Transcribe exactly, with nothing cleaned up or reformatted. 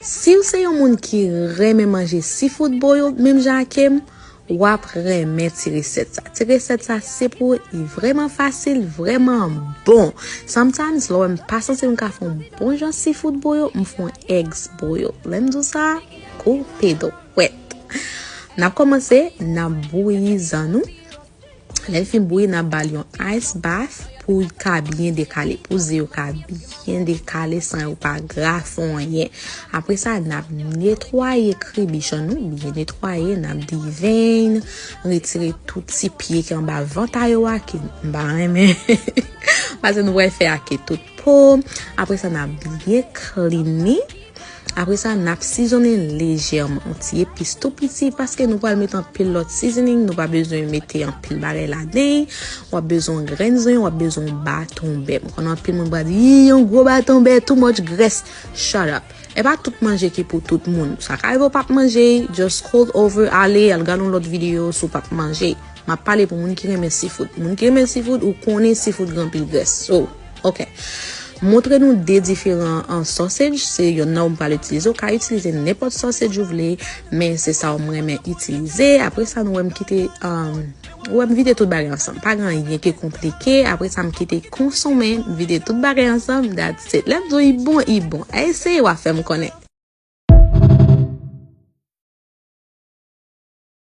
Si w se yon moun ki renmen manje seafood boil menm jan ak m, w ap renmen ti resèt sa. Ti resèt sa se pou ou, li vrèman fasil, vrèman bon. Sometimes, lè w wè m pa santi m ka fè yon bon jan seafood boil, m fè yon eggs boil. Lè m di w sa, koupe dwèt. N ap kòmanse, n ap bouyi zan nou. Lè l fin bouyi, n ap ba l yon ice bath pou l ka byen dekale, pou ze yo ka byen dekale san yo pa gra fè anyen. Apre sa, n ap netwaye kribich an nou, byen netwaye, n ap devein, retire tout ti pye ki anba vant a yo a, ki m pa renmen. Paske nou pral fè ake tout po. Apre sa, n ap byen clean li. Apre sa, n ap sizonnen lejèman, yon ti epis tou piti, paske nou pral met anpil lòt seasoning, nou pa bezwen mete anpil bagay ladan. W ap bezwen yon grenn zonyon, w ap bezwen yon baton bè. M konnen anpil moun pral di, "Ih, yon gwo baton bè, too much grès." Shut up. E pa tout manje ki pou tout moun. Sa ka rive w p ap manje, just scroll over, ale, al gade yon lòt videyo si w p ap manje. M ap pale pou moun ki renmen seafood. Moun ki renmen seafood, ou konnen seafood gen anpil grès. So, ok. Montre nou de diferan an sausage, se yonn nan ou m pral itilize. Ou ka itilize nenpòt sausage ou vle, men se sa ou m renmen itilize. Apre sa, nou wè m kite, um, ou wè m vide tout bagay ansanm. Pa gen anyen ki konplike. Apre sa, m kite konsonmen, m vide tout bagay ansanm. That's it. Lè m di w li bon, li bon. Eseye, w a fè m konnen.